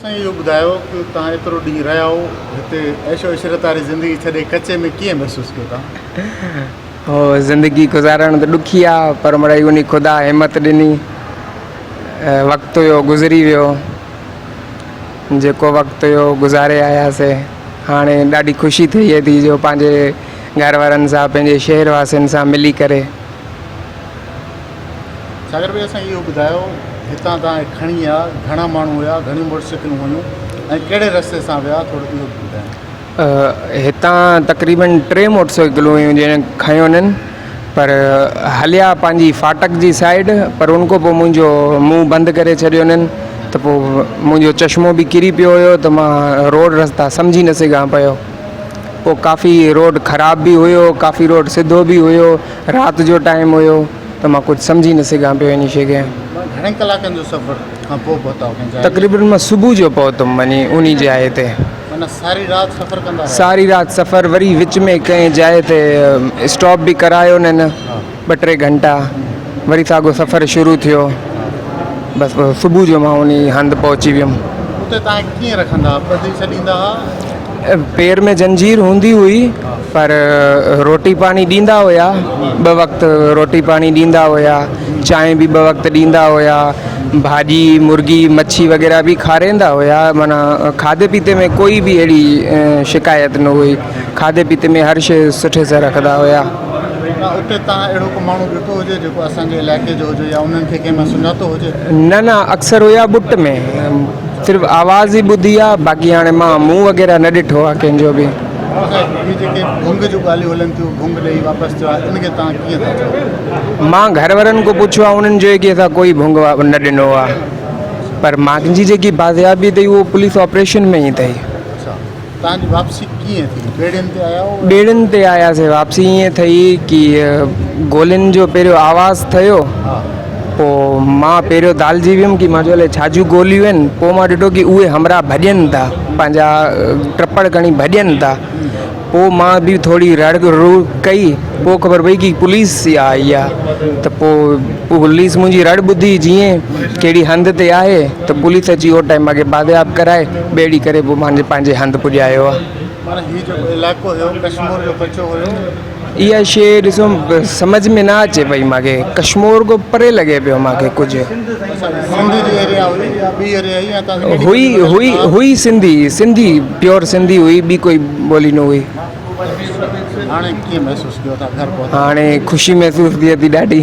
سائين اهو ٻڌايو ته توهان ايترو ڏينهن رهيا هو هتي عيش و عشرت واري زندگي ڇڏي ڪچي ۾ ڪيئن محسوس ڪيو توهان؟ هو زندگي گذارڻ ته ڏکي آ پر مڙئي انهي خدا همت ڏني وقت هيو گذري ويو جيڪو وقت هيو گذاري آياسي هاڻي ڏاڍي خوشي ٿئي ٿي جو پنهنجي گهر وارن سان پنهنجي شهر واسين سان ملي ڪري. ساگر ڀائي اسان کي اهو ٻڌايو هتان توهان کي کڻي آيا گهڻا ماڻهو هيا گهڻيون موٽر سائيڪلون هيون ۽ ڪهڙي رستي سان ويا ٿورو اهو به ٻڌايو. هتان تقريبن ٽي موٽر سائيڪلون هيون جنهن کنيو هنن پر هليا پنهنجي ڦاٽڪ جي سائيڊ پر ان کان پوء منهنجو منهن بند ڪري ڇڏيو هنن ته پوء منهنجو چشمو به ڪري پيو هيو ته مان روڊ رستا سمجهي نه سگهان پيو پوء ڪافي روڊ خراب به هيو ڪافي روڊ سڌو به هيو رات جو ٽائيم هيو ته مان ڪجهه سمجهي نه سگهان پيو انهي شيء کي. مان گهڻن ڪلاڪن جو سفر کان پوء پهتا ڪنهن جاء تي؟ تقريبن مان صبح جو پهتم وڃي انهي جاء تي. معنيٰ ساري رات سفر ڪندا رهيا؟ ساري رات سفر وري وچ ۾ ڪنهن جاء تي اسٽاپ به ڪرايو انهن ٻه ٽي گهنٽا وري ساڳو سفر شروع ٿيو بس پوء صبح جو مان انهي هنڌ پهچي ويم. اتي توهان کي ڪيئن رکندا ها؟ ٻڌي ڇڏيندا ها؟ پير ۾ زنجير هوندي هئي پر روٽي پاڻي ڏيندا هيا ٻه وقت روٽي پاڻي ڏيندا هيا چانهه به ٻه وقت ڏيندا هيا ڀاڄي مرغي مڇي وغيره به کارائيندا هيا معنيٰ کاڌي پيتي ۾ ڪوئي به اهڙي شڪايت نه هئي کاڌي پيتي ۾ هر شيء سٺي سان رکندا هيا. نه اتي توهان اهڙو ڪو ماڻهو ڏٺو هجي جيڪو اسان جي علائقي جو هجي يا انهن کي ڪنهن مان سڃاتو هجي؟ نه نه اڪثر هيا ٻٽ ۾ صرف آواز ئي ٻڌي آ باقي هاڻي مان منهن وغيره نه ڏٺو آ ڪنهن جو به. هي جيڪي ڀنگ جون ڳالهيون هلن ٿيون ڀنگ ڏئي واپس ٿيو آ ان کي توهان ڪيئن ٿا چئو؟ مان گهر وارن کان پڇيو آ انهن چيو ڪي اسان ڪوئي ڀنگ نه ڏنو آ پر مانجي جيڪي بازيابي اٿئي اهو پوليس آپريشن ۾ ئي اٿئي. اڇا توهان جي واپسي ڪيئن ٿي؟ ٻيڙين تي آيا هو؟ ٻيڙين تي آياسي واپسي ائين ٿئي ڪي گولين جو پهريون آواز ٿيو پوء مان پهريون دالجي ويم ڪي مان چيو الائي ڇا جون گوليون آهن پوء مان ڏٺو ڪي اهي همراهه ڀڄن ٿا پنهنجا ٽپڙ کڻي ڀڄن ٿا پوء مان به ٿوري رڙ رو ڪئي پوء خبر پئي ڪي پوليس آئي آ ته پوء پوليس منهنجي رڙ ٻڌي جيئن ڪهڙي هنڌ تي آهي ته پوليس اچي اهو ٽائيم مانکي بازياب ڪرائي ٻيڙي ڪري پوء مانجي پنهنجي هنڌ پڄايو آ. معنيٰ هي جيڪو علائقو هيو ڪشمور جو ڪچو هيو. اها شيء ڏسو سمجهه ۾ نه اچي پئي مانکي ڪشمور کان پري لڳي پيو مانکي ڪجهه. اڇا سنڌ جي ايريا هئي يا ٻي ايريا هئي يا تان هئي هئي هئي سنڌي سنڌي پيور سنڌي هئي ٻي ڪوئي ٻولي نه هئي. هاڻي ڪيئن محسوس ڪيو ٿا گهر پهتا. هاڻي خوشي محسوس ٿئي ٿي ڏاڍي.